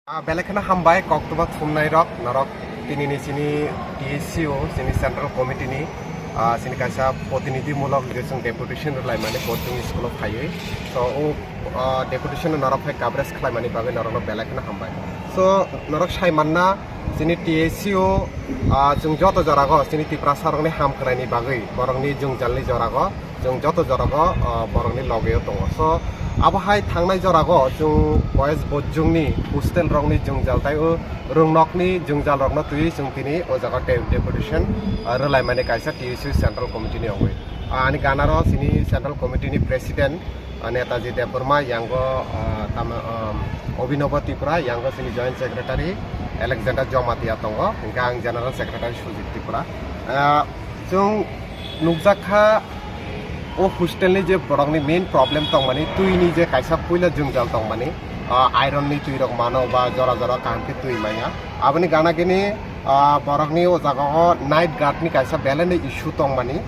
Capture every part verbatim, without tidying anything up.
Ah, belai kheno hambai, koktwma thumnai rok, norok tinini chini T S C O, chini Central Committee ni, ah, chini kaisa protinidhi mulok je chwng deputation rwlai mani Bojong school o phaiwi. So, o, ah, deputation no norok phai coverage khlai mani bagwi norok no belai kheno hambai. So, norok sai manna chini T S C O, ah, chwng joto jora go chini Tiprasa rok ni hamkrai ni bagwi, borok ni jwngjal ni jora go, chwng joto jora go, ah, borok ni loge o tongo. So, abo hai thangnai jora go chwng West Bojong ni hostel rok ni jwngjal tai o rwngnok ni jwngjal rok no twiwi chwng tini o jaga de-, deputation, ah, rwlai mani kaisa T S C O Central Committee ni ongwi. Ah, ani gana ro chini Central Committee ni President, ah, Netaji Debbarma, yango, ah, tama, um, Abhinav Tripura, yango chini Joint Secretary Alexander Jamatia tongo, hingke ang General Secretary Sujit Tripura. Ah, chwng nukjak kha, o hostel ni je borok ni main problem tongmani, twi ni je kaisa puila jwngjal tongmani, ah, iron ni twi rok mano ba jora jora kaham khe twi manya. Aboni gana gini, ah, borok ni o jaga o night guard ni kaisa belai no issue tongmani,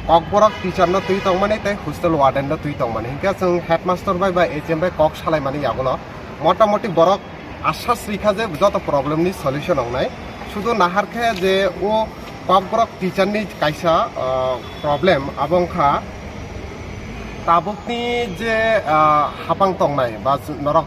kokborok teacher no twi tongmani tei hostel warden no twi tongmani. Hingke chwng headmaster bai ba H M bai kok salai mani yagulo, motamoti borok asa srikha je joto problem ni solution wngnai. Sudu nahar khe je o kokborok teacher ni kaisa, ah, problem, abo wngkha tabukni je, ah, hapang tongnai ba norok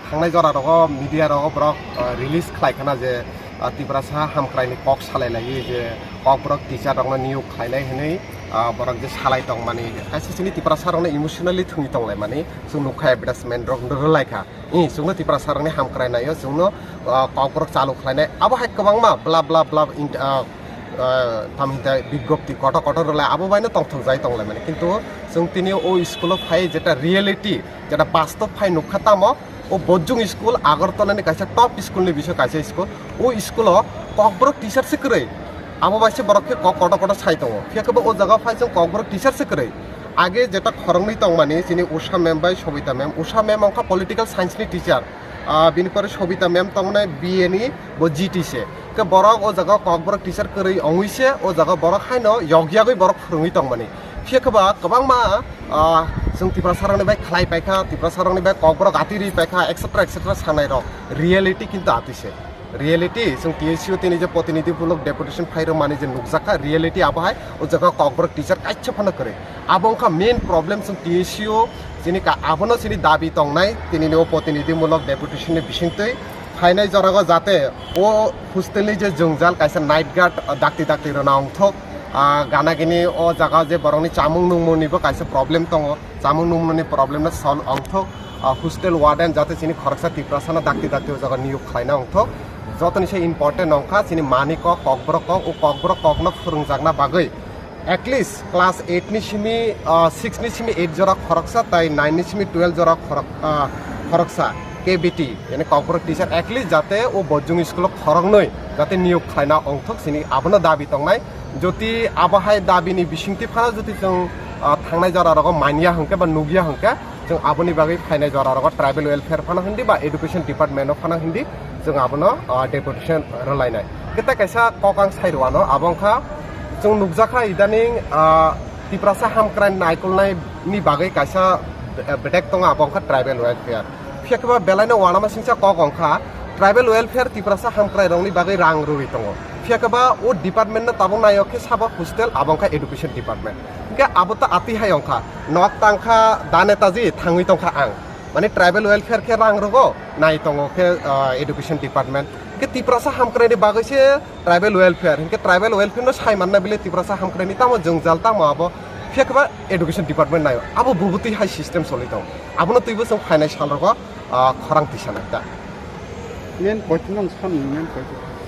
thangnai jora rogo media rogo borok, ah, release khlai khana je, ah, Tiprasa hamkrai ni kok salai laiwi je kokborok teacher rok no niyok khlai nai hinwi, ah, borok je salai tongmani kaisa chini Tiprasa rok no emotionally thwngwi tonglaimani chwng nukha advertisement rok rwlai kha. Ih, chwngno Tiprasa rokni hamkrai naio, chwngno, ah, kokborok chalu khlainai. Abo hai kwbangma bla bla bla in-, ah, ah, tamo hinte bigjopti kotor kotor rwlai, abo baino tongthok jai tonglaimani. Kintu chwng tini o school-o phai jeta reality, jeta bastob phai nukha tamo, o Bojong school Agartala ni kaisa top school ni bising kaisa school. O school-o kokborok teacher se kwrwi. Abo bai se borok khe kok kotor kotor sai tongo. Phiya khe bo o jaga phai chwng kokborok teacher se kwrwi. Age jeta khoroknwi tongmani chini Usha ma'am bai Sobita ma'am. Usha ma'am wngkha political science ni teacher. Ah, bini pore Sobita ma'am tongmani B A ni bo G T se. Khe borok o jaga kokborok teacher kwrwi ongwi se o jaga borok haino yog yagwi borok phwrwngwi tongmani. Phiya khe ba kwbangma, ah, chwng Tiprasa rokni bai khlai paikha, Tiprasa rokni bai kokborok atwi rwi paikha, et cetera et cetera sanai rok. Reality kintu atwi se. Reality, chwng T S C O tini je protinidhi mulok deputation phai rwmani je nukjakha, reality abo hai o jaga kokborok teacher kaisa phano kwrwi. Abo wngkha main problem chwng T S C O chini ka, abono chini dabi tongnai, tini ni o protinidhi mulok deputation ni bisingtwi phainai jorago jate o hostel ni je jwngjal kaisa night guard, ah, dakti dakti rwna ongthok, ah, gana gini o jaga je borokni chamung nungmung nibo kaisa problem tongo. Chamung nungmungni problem no solve ongthok, ah, hostel warden jate chini khoroksa Tiprasano dakti dakti o jaga niyok khlaina ongthok. Jotoni se important ongkha chini mani kok, kokborok kok, o kokborok kokno phwrwngjakna bagwi at least class eight ni simi, ah, six ni simi eight jora khoroksa tai nine ni simi twelve jora khorok-, ah, khoroksa K B T, yani kokborok teacher at least jate o Bojong school o khoroknwi jate niyok khlaina ongthok chini abono dabi tongnai. Jodi abo hai dabi ni bisingtwi phano jodi chwng, ah, thangnai jora rogo manya hwnkhe ba nukya hwnkhe, chwng aboni bagwi phainai jora rogo tribal welfare phano hindi ba education department o phano hindi, chwng abono, ah, deputation rwlainai. Khe tei kaisa kok ang sai rwano, abo wngkha chwng nukjakha idaning, ah, Tiprasa hamkrai naikolnai ni bagwi kaisa, eh, bedek tongo, abo wngkha tribal welfare. Phiya khe ba belaino uanama singcha kok wngkha, tribal welfare Tiprasa hamkrai rokni bagwi rang rwwi tongo. Phiya khe ba o department no tabuk naio khe sabo hostel, abo wngkha education department. Hinkhe abo ta atwi hai wngkha, nok tangkha da Netaji, thangwi tongkha ang. Mane tribal welfare khe rang rwgo, nai tongo khe, ah, education department. Hinkhe Tiprasa hamkrai ni bagwi se tribal welfare, hinkhe tribal welfare no sai manna bile Tiprasa hamkrai ni tamo jwngjal tamo abo, phiya khe ba education department naio. Abo bubutwi hai system choli tongo. Abono twibo chwng phainai sal rogo, ah, khorang tisa nai ta. Main point no san, main point.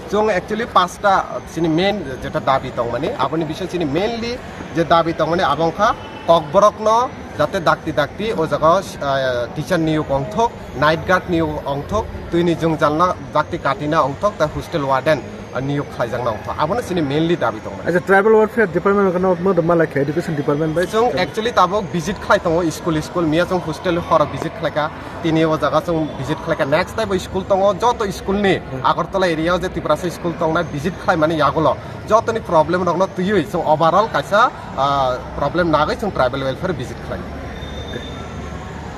Chwng actually pasta chini main jeta dabi tongmani, aboni bising chini mainly je dabi tongmani abo wngkha kokborok no jate dakti dakti o jaga, ah, teacher niyok ongthok, night guard niyok ongthok, twini jwngjal no dakti katina ongthok, ta hostel warden, ah, niyok khlaijakna ongthok. Abono chini mainly dabi tongmani. Acha, tribal welfare department no ma, ma lai khe education department bai? Chwng actually tabuk visit khlai tongo school school, miya chwng hostel horo visit khlaikha, tini o jaga chwng visit khlaikha. Next tai bo school tongo, joto school ni, hmm, Agartala area o je Tiprasa school tongnai visit khlaimani yagulo jotoni problem rokno twiwi chwng overall kaisa, ah, problem nagwi chwng tribal welfare visit khlai.